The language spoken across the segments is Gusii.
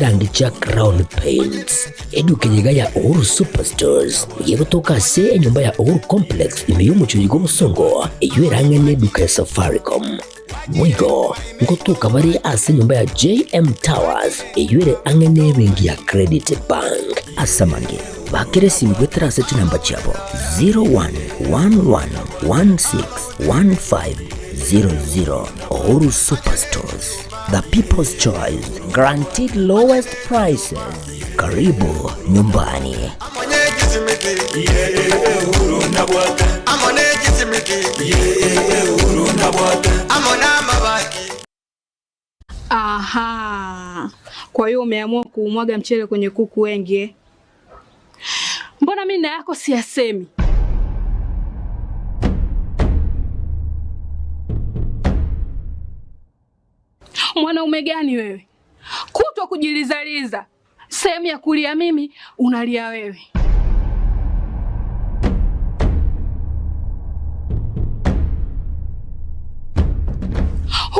Chirangi chia Crown Paints. Eduka eye iga ya Uhuru Superstores nigo egotoka ase enyomba ya Uhuru Complex ime y'omochie oyo bw'obosongo, eyio erang'e neduka ya Safaricom. Boigo ngotoka bare ase enyomba ya JM Towers eyio ere ang'e nebenki ya Credit Bank. Ase amange, bakera esimi goetera ase chinamba chiabo 0111161500. Uhuru Superstores. The People's Choice, guaranteed lowest prices. Karibu nyumbani. Aha, kwa hiyo umeamua kuumwaga mchele kwenye kuku wengi eh? Mbona mimi na yako siyasemi? Mwanaume gani wewe? Kutwa kujilizaliza, sehemu ya kulia mimi unalia wewe.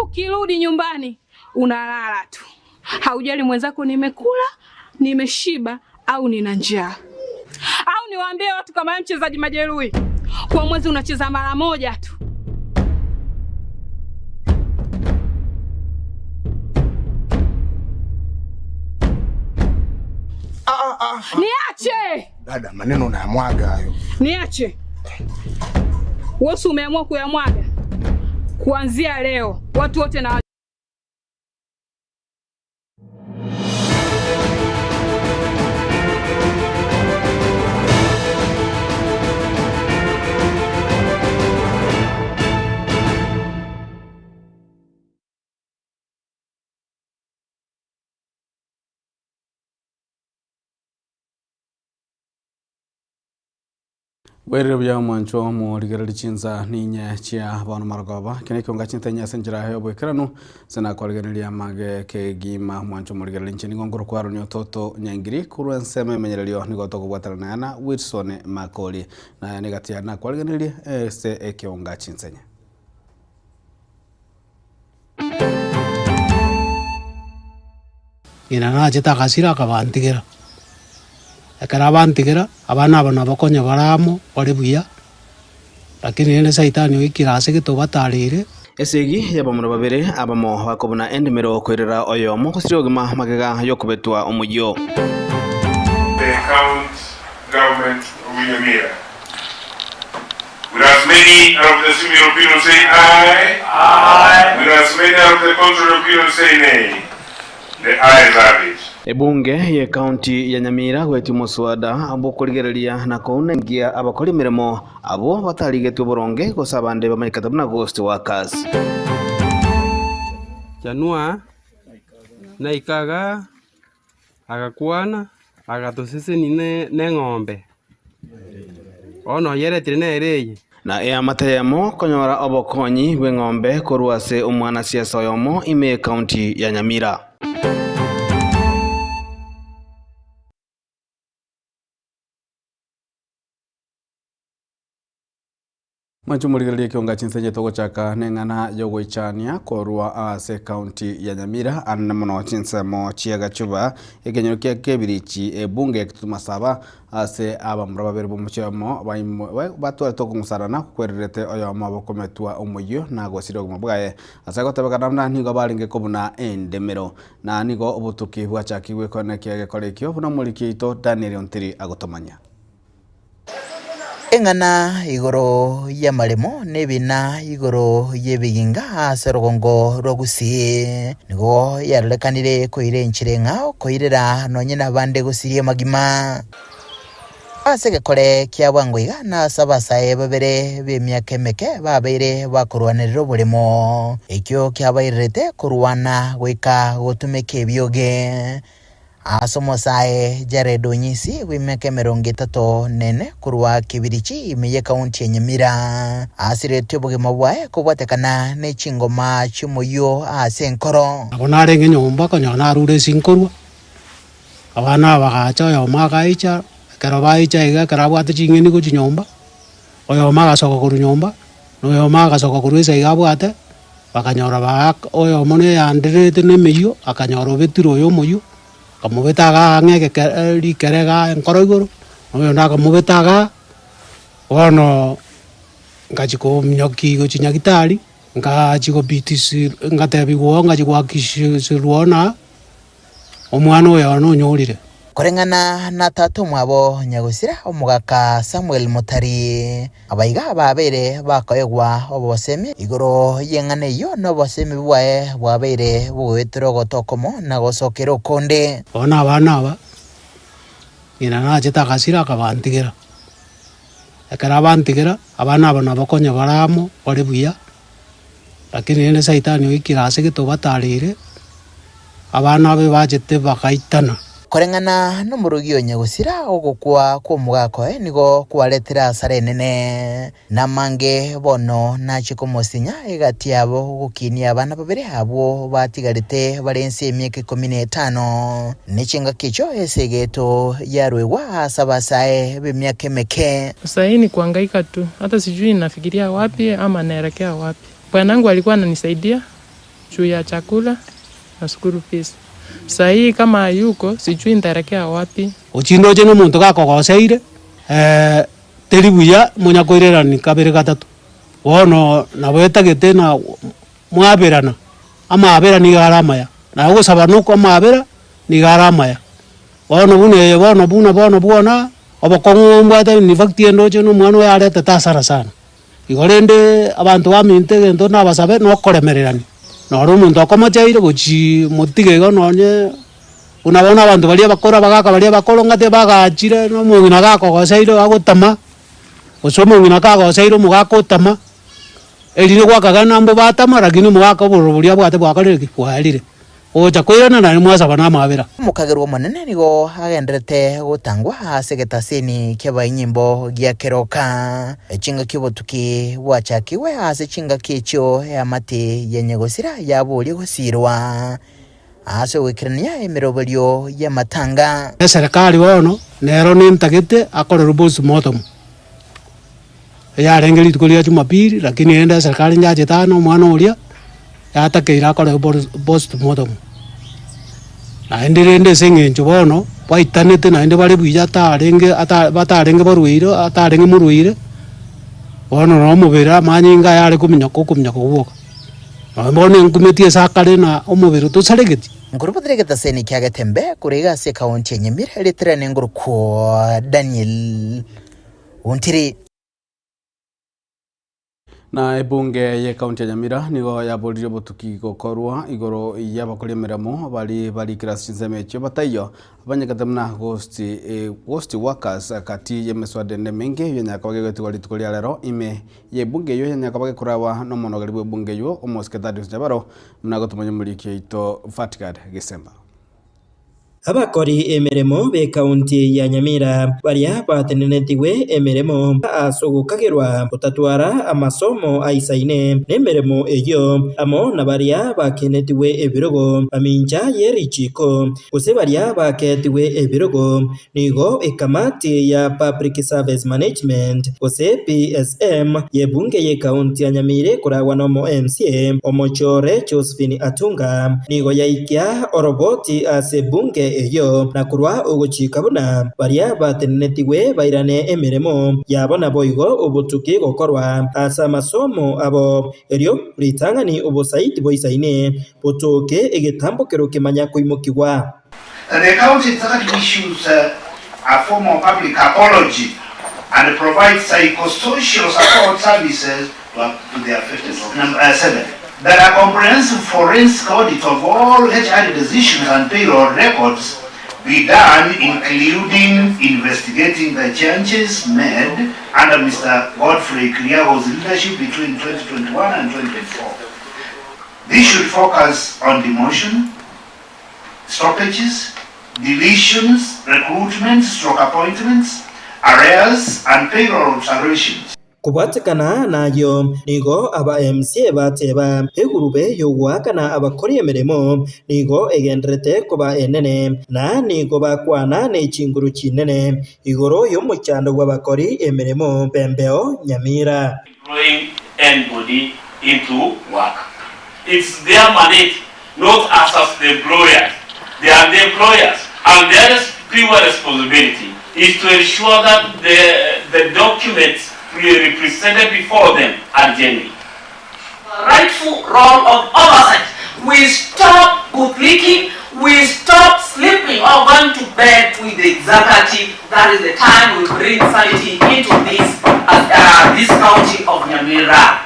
Ukirudi nyumbani unalala tu, haujali mwenzako nimekula, nimeshiba au nina njaa. Au niwaambie watu kama wewe mchezaji majeruhi, kwa mwezi unacheza mara moja tu. Niache! Dada, maneno unayamwaga hayo. Niache. Wewe si umeamua kuyamwaga? Kuanzia leo watu wote na Bwairire buya omwancho omorigereria chinsa ninye chia bono marogoba eke nekionga chintenye ase enchera ya oboikeranu ase nakwarigereria amage kegima omwancho omorigereria inche nigo nkorokwa Aaron Ototo Nyangiri korwa ensemo emenyererio nigo tokobwatana naye na Wilson Makori naye niga tiga nakwarigereria ase ekionga chinsenye. Ng'ina nachete agasira akabantigera. Ekero abantigera, abana aba nabo konya bare amo, bare buya, lakini rende saitani oikire ase gete obatareire. Esegi y'abamura babere abamo bakobuna endemero koirera oyomo gosiria obogima magega y'okobetwa omoyio. The county government of Nyamira. Will as many out of the similar opinion say aye? Aye. Will as many out of the contrary opinion say nay? The ayes have it. Ebunge ye county ya Nyamira goetia omoswada bw'okorigereria na kounengia abakori emeremo abwo batarigetwe boronge gose abande bamanyekete buna ghost workers. Chanua naika igaa, agakwana, agatosesenia ne neng'ombe. Bono oyeretire nere eye. Na eamate eyemo konyora obokonyi bw'eng'ombe korwa ase omwanasiasa oyomo ime y'ecounty ya Nyamira. Mwanche omorigereria ekionga chinsenye togochaka neng'ana yogoichania korwa ase ecounty ya Nyamira anene mono chinsemo chia Gachuba ekenyoro kia Kebirichi ebunge ya Kitutu Masaba ase abamura babere bomochie oyomo batwarete okong'usarana kwererete oyomo obokometwa omoyio na gosiria obogima bwaye ase gotebekana buna nigo barenge kobuna endemero na nigo obotuki bwachakigwe koenekia egekora ekio buna omoriki oito Daniel Ontiri agotomanya. Eng'ana igoro y'amaremo na ebina igoro y'ebiginga ase orogongo rwa Gusii nigo yarorekanire koira enchera eng'ao koirera nonye nabande gosiria amagima. Ase egekore kia bwango iga nase abasae babere b'emiaka emeke babeire bakorwanerera oboremo, ekio kiabairerete korwana goika gotumeka ebioge. Ase omosae Jared Onyisi bw'emiaka emerongo etato nene korwa Kibirichi ime y'ekaunti ya Nyamira, asiretie obogima bwaye kobwatekana ne chingoma chi'omoyio ase enkoro. Nabo narenge nyomba konyora narure esinkorwa, abana aba bagacha oyomo agaicha, ekero baicha iga ekero abwate ching'eni gochia nyomba, oyomo agasoka korwa nyomba, na oyomo agasoka korwa ase iga abwate, bakanyora baaka oyomo neyandererete na emeyio, akanyora obetire oyo omoyio. Akamobeta igaa ang'e egeke rikere igaa enkoro igoro, na oyonde akamobeta igaa, bono ngachia kominyokia gochia nyagetari, ngachia gobitisi ngatebiwa oo ngachia goakisirwa oo na omwana oyo one onyorire. Koreng'ana na tata omwabo nyagosira omogaka Samuel Motari, abaiga babeire bakoegwa obosemi igoro y'eng'ana eyio na obosemi bwaye bwabeire bogoetera ogoto okomo na gosokera okonde. Bono abana aba, ng'ina nachete agasira akabantigera. Ekero abantigera, abana aba nabo konya bare amo, bare buya, lakini rende saitani oikire ase gete obatareire, abana abe bachete bagaitana. Koreng'ana nomorogi o nyagosira, ogokwa kw'omogaka oye nigo kwaretire asara enene, na amange bono nachie komosinya egati yabo gokinia abana babere abwo batigarete bare inse y'emiaka ikomi na etano, ne chingaki echio esegeto yaruegwa ase abasae b'emiaka emeke. Sahii ni kuhangaika tu, hata sijui nafikiria wapi ama naelekea wapi. Bwanangu alikuwa ananisaidia juu ya chakula na school fees. Sahii kama hayuko sijui nitaelekea wapi. Ochindoche nomonto gakogoseire, teri buya monyakoirerani kabere gatato. Bono nabo etagete na mwaberana, amaabera nigo are amaya, na ogosaba nokwa amaabera nigo are amaya. Bono buna eye bono buna bono bwona, obokong'u mbwate in fact endoche na omwana oyo aretete hasara sana. Igo rende abanto baminto egento nabasabe nokoremererania, noro omonto okomocheire gochii motiga igo nonye buna bono abanto baria abakoro abagaka baria abakoro ng'ate bagachire na omong'ina gakogoseire agotama, gose omong'ina kagoseire omogaka otama, erinde gwakagana mbo batama lakini omogaka obororo boria abwate bwakorire ki? Bwaerire. Ogocha koirana naende mwasaba namabera. Omokagerwa omonene nigo agendererete gotangwa ase egetaseni ki'abainyimbo gia keroka. Chingaki obotuki bwachakigwe ase chingaki echio eamate ya nyagosira yaboria gosiirwa ase ogoikerania emeroberio y'amatanga. Eserekari bono nero nentagete akorerwe postmortem, eyarenge rituko ria jumapili lakini rende eserekari njachete aa na omwana oria, yatakeire akorerwe postmortem. Naende rende ase eng'encho bono, baitanete naende bare buya atarenge ata batarenge barwaire atarenge morwaire, bono na omobere amanyinga aya are kominyoka okominyoka gwoka. Nonye bono enkumeti ase akare na omobere tosaregeti. Nkorobotire egetaseni kia Getembe korwa iga ase ekaunti ya Nyamira ritirane ngorokwo Daniel Ontiri. Na ebunge y'ekaunti ya Nyamira nigo yaboririe obotuki gokorwa igoro y'abakori emeremo bari barikire ase chinsemo echio bataiyo abanyekete buna ghost, eh, ghost workers gati y'emeswada ende emenge yonyara koba gegoetigwa rituko ria rero ime y'ebunge eyio yanyara koba gekorawa n'omonogeri bw'ebunge eyio omosike Thaddeus Nyabaro buna gotomanya omoriki oito Fatgard Gisemba. Abakori emeremo b'ekaunti ya Nyamira baria batenenetigwe emeremo ase ogokagerwa gotatwara amasomo aisaine nemeremo eyio, amo na baria bakenetigwe ebirogo mamincha ye richiiko, gose baria bakeetigwe ebirogo, nigo ekamati ya Public Service Management gose PSM y'ebunge y'ekaunti ya Nyamira ekoragwa nomo MCA omochore Josephine Atunga nigo yaikia oroboti ase ebunge eyio na korwa ogochika buna baria batenenetigwe bairane emeremo yabo naboigo obotuki gokorwa ase amasomo abo erio ritang'ani obosaiti boisaine botoke egetambokero kemanya koimokigwa. The county executive issues a formal public apology and provides psychosocial support services to the affected. Number 7, that a comprehensive forensic audit of all HR decisions and payroll records be done, including investigating the changes made under Mr. Godfrey Kiriago's leadership between 2021 and 2024. This should focus on demotion, stoppages, deletions, recruitment, stroke appointments, arrears and payroll observations. Kobwatekana nayio, nigo aba MCA bateba, Egurube y'ogoakana abakori emeremo nigo egendererete koba enene, na nigo bakwana ne chinguru chinene igoro y'omochando bw'abakori emeremo b'embeo Nyamira. Employing anybody into work. It's their mandate, not us as the employers. They are the employers. And their pure responsibility is to ensure that the, the documents represented before them are genuine. Rightful role of oversight. We stop bootlicking, we stop sleeping or going to bed with the executive. That is the time we bring sanity into this, this county of Nyamira.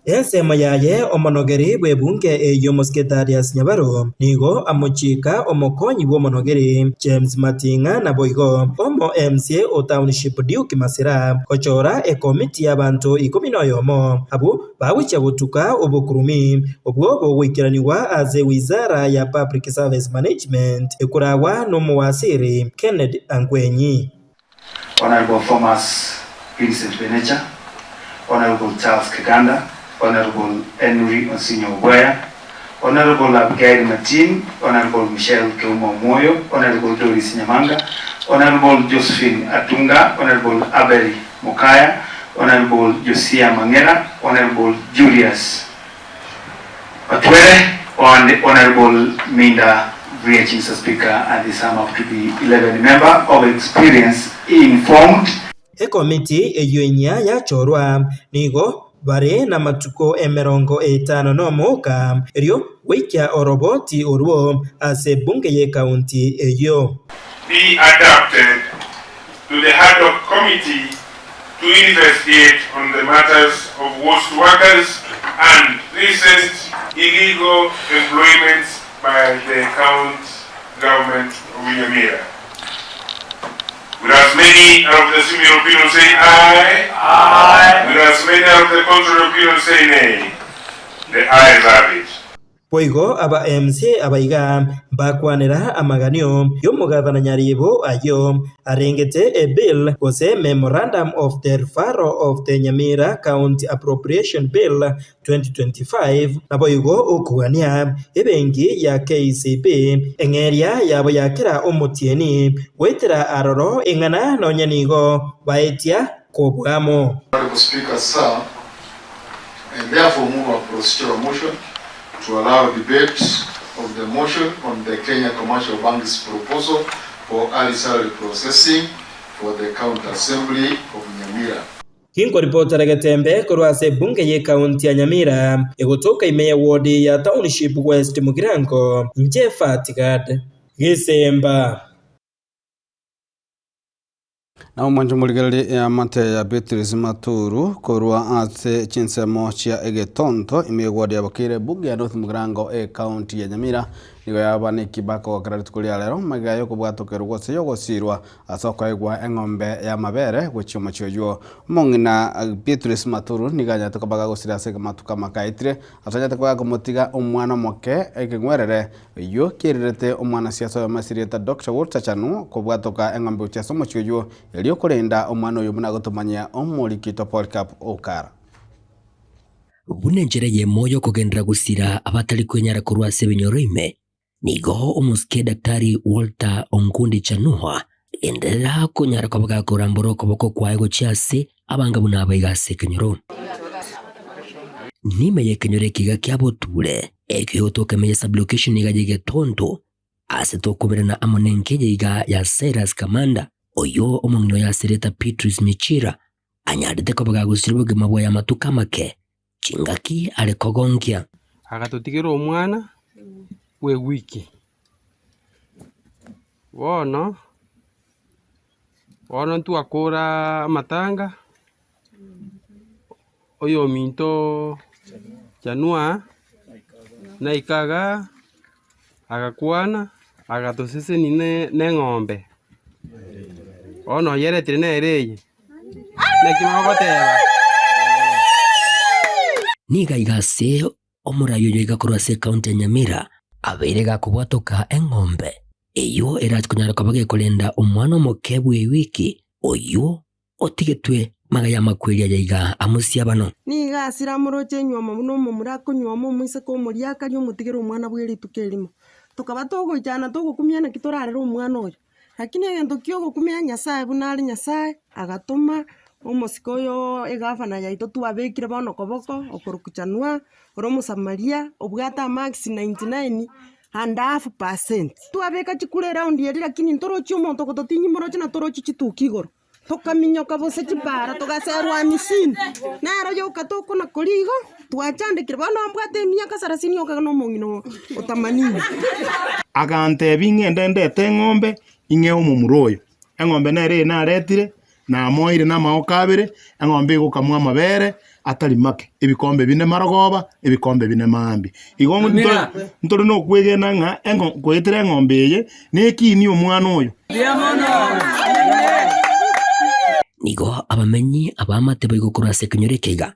Ensemo yaye omonogeri bw'ebunge eyio Omosike Darius Nyabaro nigo amochika omokonyi bw'omonogeri James Mating'a naboigo omo MCA o Township Duke Masira gochora ekomiti y'abanto ikomi noyomo abwo bagochia gotuka obokurumi obwo bogoikeranigwa ase wizara ya Public Service Management ekoragwa n'omowasiri Kennedy Angwenyi. Honorable Thomas Vincent Benecha, Honorable Charles Kiganda, Honorable Henry Onsinyo Ogwaya, Honorable Abigail Martin, Honorable Michelle Keuma Moyo, Honorable Doris Nyamanga, Honorable Josephine Atunga, Honorable Abel Mokaya, Honorable Josia Mangera, Honorable Julius Otwere, and Honorable Minda Riech, Mr. Speaker, and they sum up to be 11 member of experience informed. Ekomiti eyio enyia yachorwa nigo bare namatuko emerongo etano nomo oka erio goikia oroboti orwo ase ebunge y'ecounty eyio. Be adapted to the ad hoc committee to investigate on the matters of ghost workers and recent illegal employments by the county government of Nyamira. Will as many of the similar opinion say aye? Aye. Will as many of the contrary opinion say nay? The ayes have it. Boigo aba MCA abaiga mbakwanera amaganio y'omogavana Nyaribo ayio arengete ebill gose Memorandum of the Referral of the Nyamira County Appropriation Bill 2025 naboigo okogania ebenki ya KCB eng'eria yabo ya kera omotieni goetera aroro eng'ana nonya nigo baetia kobwamo. Honorable Speaker, sir, I therefore move a procedural motion to allow debate of the motion on the Kenya Commercial Bank's proposal for early salary processing for the County Assembly of Nyamira. Ginkoripotera Getembe korwa ase ebunge y'ecounty ya Nyamira egotoka ime ya ward ya Township West Mugirango, inche Fatigad Gisemba. Na omwancho morigereria eamate ya Beatrice Maturu korwa ase chinsemo chia egetonto ime eward ya Bokire ebunge ya North Mugirango ecounty ya Nyamira nigo yaba na ekibaka gokera rituko ria rero magega ya okobwatokerwa gose ya ogosirwa ase okoegwa eng'ombe ya amabere gochia omochie oywo. Omong'ina Beatrice Maturu nigo anyarete koba gagosira ase amatuko amakaetire ase anyarete koba gakomotiga omwana omoke ekeng'werere Oyio kiererete omwanasiasa oyomo ase erieta Doctor Walter Chanu kobwatoka eng'ombe gochia ase omochie oyio erio korenda omwana oyio buna agotomanyia omoriki oito Polycarp Okara. Buna enchera eyemo y'okogenderera gosira abatari kwenyara korwa ase ebinyoro ime, nigo omosike Daktari Walter Onkundi Chanua agenderera konyara koba gakorambora okoboko kwaye gochia ase abanga buna abaiga ase ekenyoro. Nime y'ekenyoro ekiga kia boture, ekio tokemenya sublocation iga y'egetonto, ase tokoberana amo nenkeya iga ya Cyrus Kamanda, oyio omong'ina oye ase erieta Beatrice Michira, anyarete koba gagosiria obogima bwaye amatuko amake, chingaki are kogonkia. Agatotigera omwana bw'ewiki. Bono, bono ntwakora amatanga, oyominto Chanua naika igaa, agakwana, agatosesenia ne na eng'ombe. Bono oyeretire nere eye, naki mogoteba? Nigo aiga ase omorai oyo iga korwa ase ekaunti ya Nyamira abeire gakobwatoka eng'ombe eyio erache konyara koba gekorenda omwana omoke bw'ewiki oyio otigetwe magega y'amakweri aya iga amosiabano. Nigo asire amoroche enywomo buna omomura akonywoma omoiseke omoriakari omotigere omwana bwe rituko erimo. Tokaba togoichana togokumia naki torarere omwana oyo. Lakini egento kia ogokumia Nyasaye buna are Nyasaye, agatoma omosike oyo egavana yaito twabekire bono koboko okorokwa Chanua, ore omosamaria, obwate amarks 99. and half percent. Twabeka chikura eround eria lakini ntorochi omonto ogototinyia moroche na torochi chituki igoro. Tokaminyoka bose chipara togaserwa amisini, nero yoka tokona koria igo, twachandekire bono mbwate emiaka sarasini yoka na omong'ina otamanini. Agantebia ng'ende ndete eng'ombe ing'ee omomura oyo. Eng'ombe nere eye naretire, namoeire namagoko abere, eng'ombe egokamwa amabere atari make, ebikombe bine marogoba, ebikombe bine maambia. Igo ntore nokwegena ng'a eng'o goetera eng'ombe eye nekinie omwana oyo. Nigo abamenyi ab'amate boigo korwa ase ekenyoro eke iga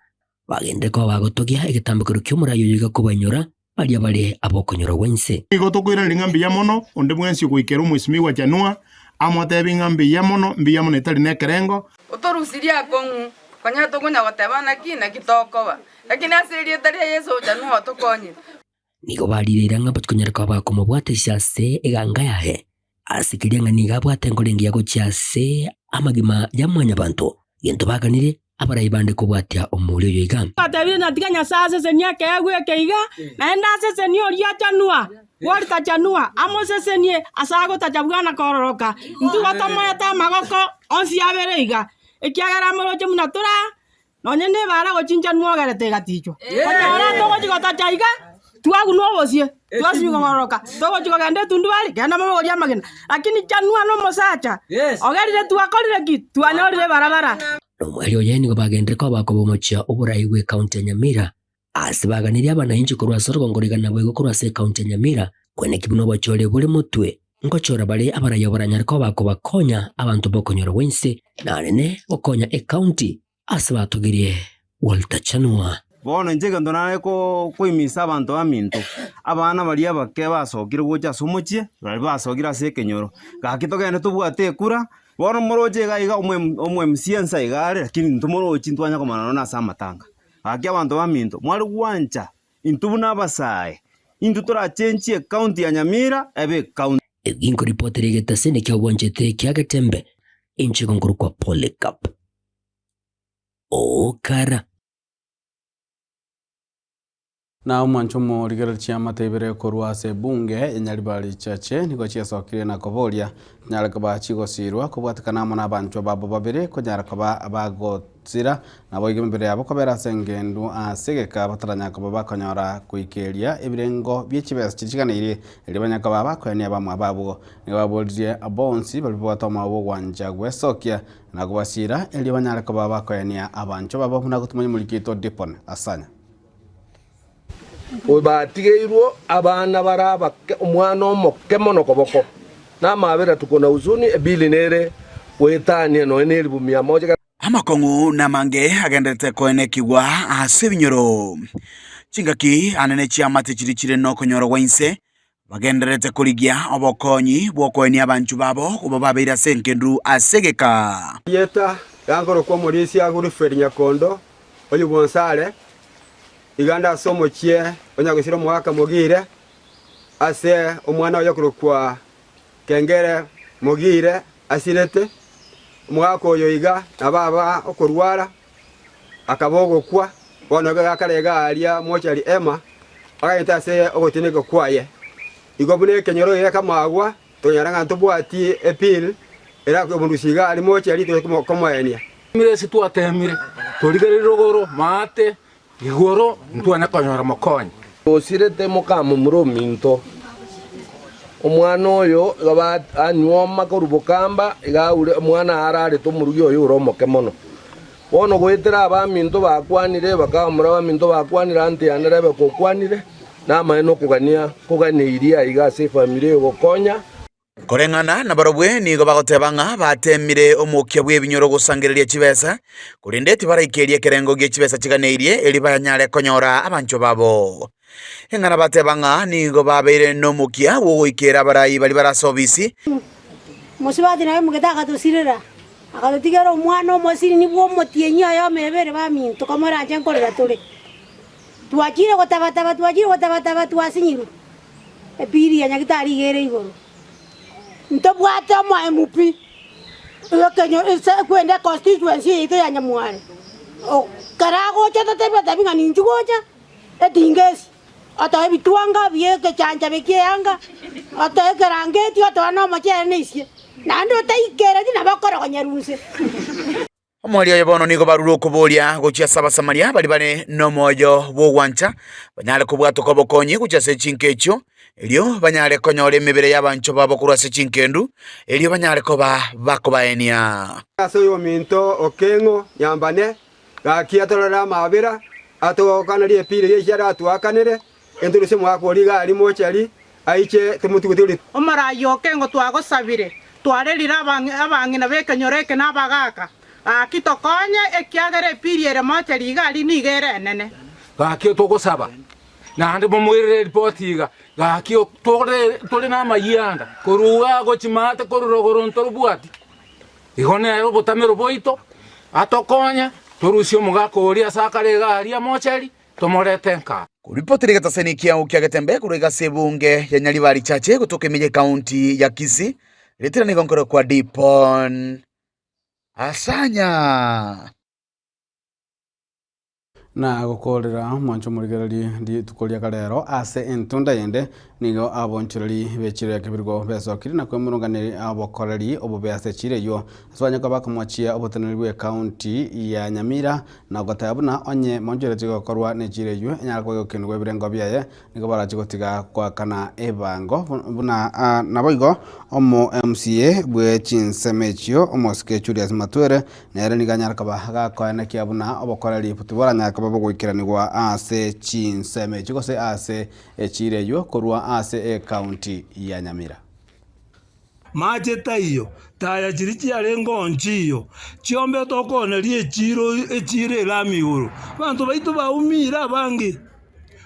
bagenderere koba bagotogia egetambokero ki'omoraia oyo iga kobainyora baria bare ab'okonyora gwense. Nigo tokoiraneria ng'a mbuya mono onde bwensi ogoikera omwesimigwa Chanua, amotebi ng'a mbuya mono, mbuya mono etari nekerengo. Otorusirie akong'u, konya tokonya goteba naki, naki tokoba. Lakini ase erieta ria Yeso Chanua otokonyire. Nigo barireire ng'a batikonyara koba bakomobwatisia ase eganga yaye, ase keria ng'a nigo abwate enkoro engiya gochia ase amagima ya mwanyabanto, gento baganire abarai bande kobwatia omori oyo iga. Batebire ng'a tiga Nyasae asesenie ekeegwa eke iga, naende asesenie oria achanua, bori tachanua, amosesenie ase agotacha bwana kororoka. Intwe igo tomoete amagoko onsi abere iga, ekiagera amoroche buna tore aa, Nonye nebara gochinchanwa ogerete egatichwa. Konyora togochia gotacha iga, twagunwa obosie, twasibigwa kororoka, togochia kogenda etundubari, genda mobogorie amagena. Lakini chanwa na omosacha, ogerire twakorire ki? Twanyorire ebarabara. Nomoerio oye nigo bagenderire koba bakobomochia oborai bw'ecounty ya Nyamira Ase baganirie abanainchi korwa ase orogongo rigana boigo korwa ase ekaunti ya Nyamira, kweneki buna obochori bore motwe, ngochora bare abaraiyo baranyare koba bakobakonya abanto b'okonyora gwense, na anene gokonya ekaunti ase batogirie Walter Chanua. Bono inche egento nare koimisa abanto baminto, abana baria abake basokire gocha ase omochie, baria basokire ase ekenyoro, gaki togende tobwate ekura, bono moroche iga iga omo MC ense iga are, lakini ntomorochi ntwanya komana nonya ase amatanga. Gaki abanto baminto, mware gwancha intwe buna abasae, intwe torachenchie ecounty ya Nyamira ebe ecounty. Ginkoripotera egetaseni kia obwanchete kia Getembe, inche igo nkorokwa Polycarp Okara. Na omwancho omorigereria chiamate ibere korwa ase ebunge ya Nyaribari Chache nigo chiasokirie na koboria chinyare koba chigosirwa kobwatekana amo nabanchwa babo babere konyara koba bagosira Naboigo emebere yabo kobera ase engendu ase egeka bataranya koba bakonyora goikeria ebirengo bie chibesa chiria chiganeirie, erio banyare koba abakoenia abamwabo abwo. Nigo baboririe bonsi baria babwate omoyo bw'ogwancha gwesokia na kobasiira, erio banyare koba bakoenia abanchwa babo buna gotumanya omoriki oito Dipon Asanya. Batigeirwe abana bare abake, omwana omoke mono koboko, na amabera tuko na huzuni, ebili nere goetania nonya nelifu mia moja. Amakong'u namange agendererete koenekigwa ase ebinyoro. Chingaki anene chiamate chiria chire nokonyora gwa inse, bagendererete korigia obokonyi bw'okoenia abanchwa babo koba babeire ase engendu ase egeka. Erieta riankorokwa omorisia Wilfred Nyakondo, oyio bw'Onsare, iga ande ase omochie o Nyagusira omogaka Mogire, ase omwana oye okorokwa Kengere Mogire asirete, omogaka oyo iga nabo aba okorwara, akaba ogokwa, bono iga gakare iga aria mochari Emma, aganyete ase ogotineka kwaye. Igo buna ekenyoro gekamagwa, tokonyora ng'a ntobwati ebill erakomorusia iga aria mochari toche komoenia. Ase twateemire, torigererie rogoro, maate, igoro, ntwanya konyora mokonyi. Osirete mokamomura ominto. Omwana oyo iga anyuoma korwa bokamba, iga aure omwana ararete omorugi oye ore omoke mono. Bono goetera abaminto bakwanire, bakamomura abaminto bakwanire, anti yane Rebeka okwanire, namaene okogania koganeirie aiga ase efamiri eye gokonya. Koreng'ana nabarobwo nigo bagoteba ng'a bateemire omokia bw'ebinyoro gosangereria chibesa, korende tibaraikeria ekerengo gie chibesa chiganeirie erio banyare konyora abanchwa babo. Eng'ana bateba ng'a nigo babeire nomokia bw'ogoikera abarai baria bare ase obisi, Mosubati naye omogete agatosirera, akatotigera omwana omosiri bw'omotienyi oyomo ebere baminto, komoranche nkorera tore. Twachire gotabataba, twachire gotabataba, twasinyirwe. Ebiiri ya Nyagitari iga ere igoro. Ntobwate omo MP kwende econstituency yaito ya Nyamware, ekero agocha totebia otebi ng'a ninchu gocha etinga esi. Otoe ebitwanga bi'egechanchabe ki'eanga, otoe ekerangeti, otoe nomochere na esie, naende otaikereti nabo okorogonyerwa inse. Omoerio oye bono nigo barure okoboria gochia ase Abasamaria baria bare nomoyo bw'ogwancha, banyare kobwatoka obokonyi gochia ase chinka echio, erio banyare konyora emebere y'abanchwa babo korwa ase chinkendu, erio banyare koba bakobaenia. Ase oyominto okeng'o nyambane, gaki atorore amabera, atogokanerie epiira eyio echiare atoakanere, enturusie omogaka oria iga aria mochari, aiche tomotugotie ori. Omoraai okeng'o twagosabire, twarerire abang'ina b'ekenyoro eke na abagaaka, gaki tokonye, ekiagera epiiri ere mochari iga aria nigo ere enene. Gaki togosaba, naende momoirere eripoti iga, gaki tore namayianda korwa igaa gochia maate korwa rogoro ntorobwati. Igo nere obotamero bwaito, atokonye torusie omogaka oria ase akare iga aria mochari, tomorete nka. Koripotera egetaseni kiao kia Getembe korwa iga ase ebunge ya Nyaribari Chache gotoka ime ye county ya Kisii, ritera nigo nkorokwa Dipon Asanya. Na gokoorera mwanche omorigererie rituko ria karero ase entunda yende, nigo abonchoreri b'echiro ya kebirigo besokire na kwemurunganeria obokoreri obobe ase echiro eyio. Ase banyakwa bakomochia oboteneneri bw'ecounty ya Nyamira na goteba buna onye monchoreti gokorwa nechiro eyio enyare koba egokenigwa ebirengo biaye Nigo barache gotiga goakana ebango buna naboigo omo MCA bwe chinsemo echio omosike Julius Matwere nere nigo anyare koba gakoenekia buna obokoreri tiboranyare koba bogoikeranigwa ase chinsemo echio gose ase echiro eyio korwa ase ecounty ya Nyamira. Mache taiyo, taya chiria chiarenge onchiyo, chiombe tokooneria echiiro echiiro erami igoro. Abanto baito baumire abange,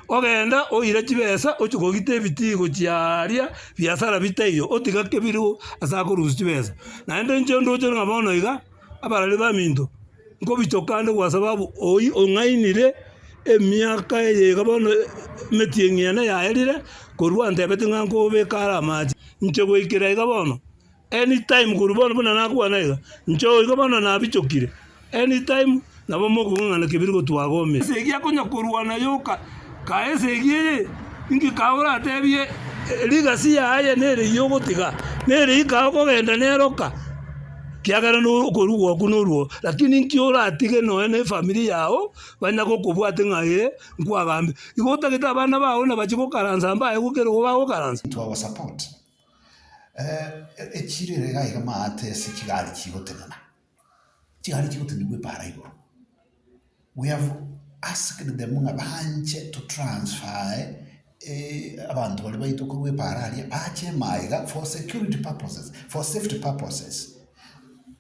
ogenda oire chibesa ochie kogita ebitii gochia aaria biasara bitaiyo, otiga kebirigo ase akorusia chibesa. Naende inche ndoche ng'a bono iga, abarari baminto, nkobichoka ande kwa sababu oyio ong'ainire emiaka eye iga bono emetienyi ene yaerire, korwa antebeti ng'a nkobeka are amache. Inche goikera iga bono, anytime korwa bono buna nakwana iga, inche iga bono nabichokire, anytime nabo mokong'ang'ana kebiri gotwagomire. Esegi akonya korwana yoka, kae esegi eye, inki kae oratebie rigasi yaye nere eyio ogotiga, nere eyio kae okogenda neroka, kiagera okorwa gwaku norwo, lakini inki oratige nonya na efamiri yago, banya gokobwati ng'a ee. Nkwagambe, Igo otagete abana bao nabachie gokaransa mbaye gokerogo bagokaransa? To our support. Echiro ere iga iga maate ase chigari chigotenena, chigari chigotenigwa epara igoro. We have asked them ng'a banche to transfer abanto baria baito korwa epara aria bache ime iga for security purposes, for safety purposes.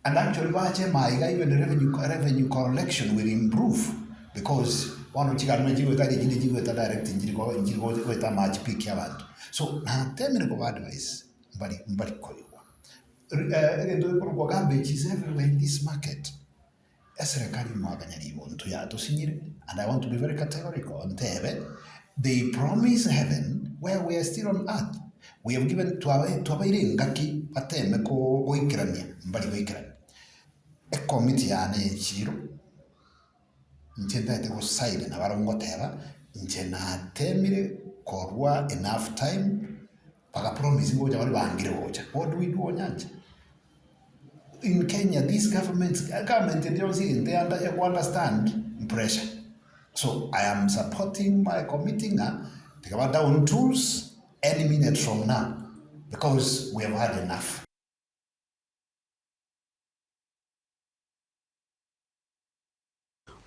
And actually bache ime iga even revenue revenue collection will improve because bono chigari buna chigoeta aria echinde chigoeta direct nchiri ko nchiri goeta amache pi kia abanto. So natemire koba advise mbari mbari koigwa. Egento gekorokwa garbage is everywhere in this market. Eserekari omwaka nyaribonto yatosinyire and I want to be very categorical ntebe they promise heaven where we are still on earth we have given twabaire engaki bateme goikerania mbari goikerania. Ekomiti yane ya echiro inche ntagete go side nabarabwo ngoteba inche natemire korwa enough time baka promise ngocha bare bangire gocha what do we do onyancha? In Kenya these governments, government ende yonsi egento eyanda ego understand pressure. So I am supporting my committee ng'a tiga ba down tools any minute from now because we have had enough.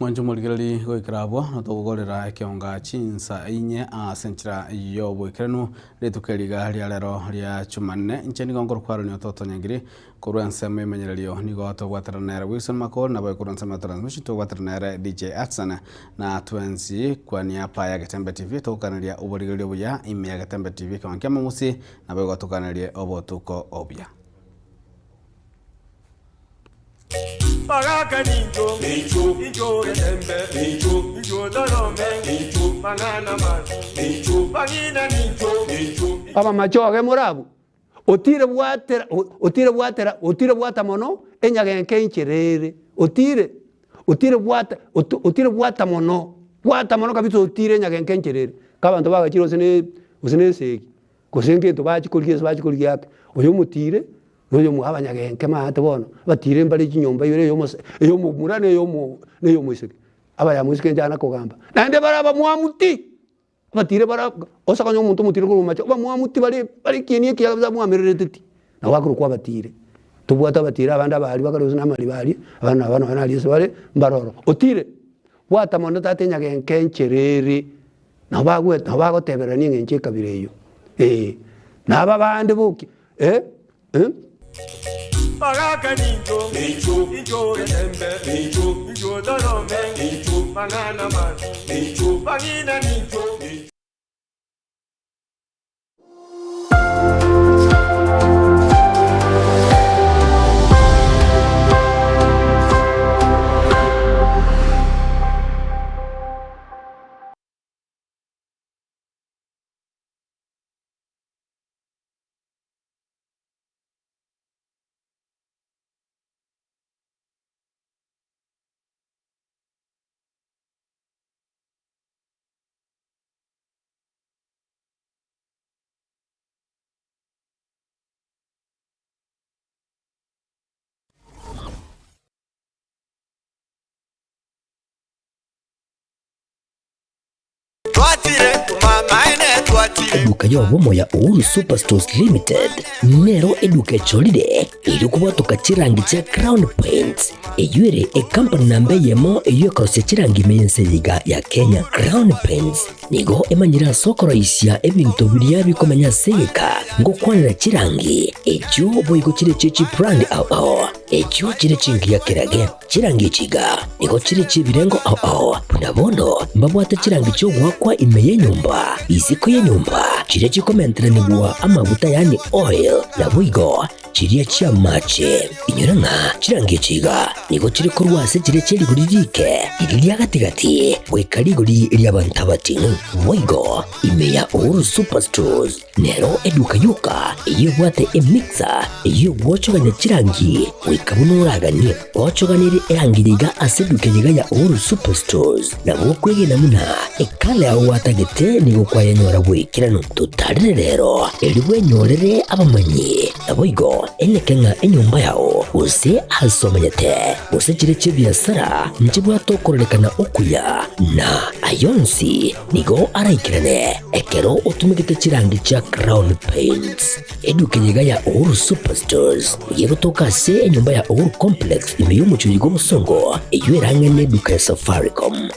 Mwanche omorigereria goikera abwo, notogogorera ekeonga chinsa inye ase enchera y'oboikeranu rituko eri iga ria rero ria Chumanne. Inche nigo nkorokwa Aaron Ototo Nyangiri, korwa ensemo y'emenyererio nigo tobwaterana nere Wilson Makori, nabo korwa ensemo ya transmission tobwaterana nere DJ Atson, na twensi kwania pa ya Getembe TV togokaneria oborigereria obuya ime ya Getembe TV ekeonga kia Momusi, nabo igo tokanerie obotuko obuya. Bagaka nincho, incho getembe, incho torome, mang'ana mabi, bang'ina nincho. Abamachoge morabwo, otire bwatera, otire bwatera, otire bwata mono enyagenka enchera ere, otire, otire bwata, otire bwata mono, bwata mono kabisa otire enyagenka enchera ere. Ka abanto bagachire gose ne gose na esegi, gose ngento bachia korigia ase bachia korigia ake, oyo omotire, na oyo omwabo abanyagenke maate bono, abatire mbare chinyomba ibere eyomose eyomomura na eyomo na eyomoiseke. Abayamoiseke inche na kogamba, naende bare abamwamu ti, abatire bara ose konya omonto omotire korwa omomache, abamwamu ti bare bare ekieni ekiya kabisa mwamererete ti, nabo akorokwa abatire. Tobwate abatire abande abaria bakare gose na amariba aria, abande nabo nonye naria ase bare, mbare ororo. Otire, bwata mono tata enyagenke enchera ere, nabo bagwe nabo bagotebererania eng'encho ekabira eyio, eh. Na aba bande boki eh. Bagaka nincho, incho getembe, incho torome, mang'ana mabi, bang'ina nincho. Eduka y'obomo ya Uhuru Superstores Limited nero eduka echorire erio kobwatoka chirangi chia Crown Paints eyio ere ecompany namba eyemo eyio ekorosia chirangi ime y'ense eye iga ya Kenya. Crown Paints nigo emanyire ase okoroisia ebinto biria bikomenya ase egeka ngokwanera chirangi echio boigo chire chie chibrand ao ao echio chire chingiya kerage. Chirangi echi iga nigo chire chi'ebirengo ao ao, buna bono mbabwate chirangi chi'ogoakwa ime y'enyomba, isiko y'enyomba, chiria chikomenteranigwa amaguta yaani oil, naboigo chiria chi'amache. Inyora ng'a chirangi echi iga nigo chire korwa ase chiria chie rigori riike, riria ria gati-gati, goika rigori ri'abanto abating'u. Boigo ime ya Uhuru Superstores Nero eduka yoka eyio ebwate emixer eyio egwochogania chirangi goika buna oraganie. Gochoganerie erangi riga ase eduka eye iga ya Uhuru Superstores nabo okwegena buna ekala yao gwatagete nigo kwayenyora bw'ekeranu. Totarere rero erio bwenyorere abamanyi naboigo eneke ng'a enyomba yao gose ase omenyete gose chire chi'ebiasara nchibwate okororekana okuya na ayonsi Nigo araikerane ekero otumegete chirangi chia Crown Paints. Eduka eye iga ya Uhuru Superstores nigo egotoka ase enyomba ya Uhuru Complex ime y'omochie bw'obosongo eyio erang'e neduka ya Safaricom.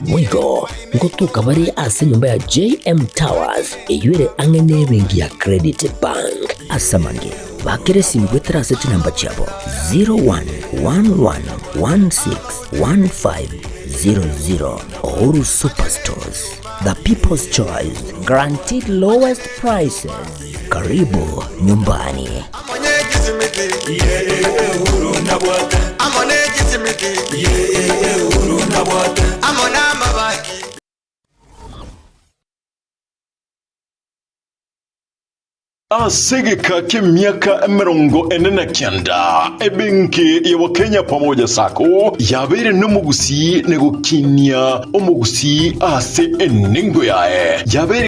Boigo ngotoka bare ase enyomba ya JM Towers eyio ere ang'e nebenki ya Credit Bank. Ase amange, bakera esimi goetera ase chinamba chiabo 0111161500. Uhuru Superstores, the people's choice, guaranteed lowest prices. Karibu nyumbani. Ase egeka ki'emiaka 49, ebenki ya Kenya Pamoja Sacco yabeire nomogusii na gokinia omogusii ase enengo yaye. Yabeire.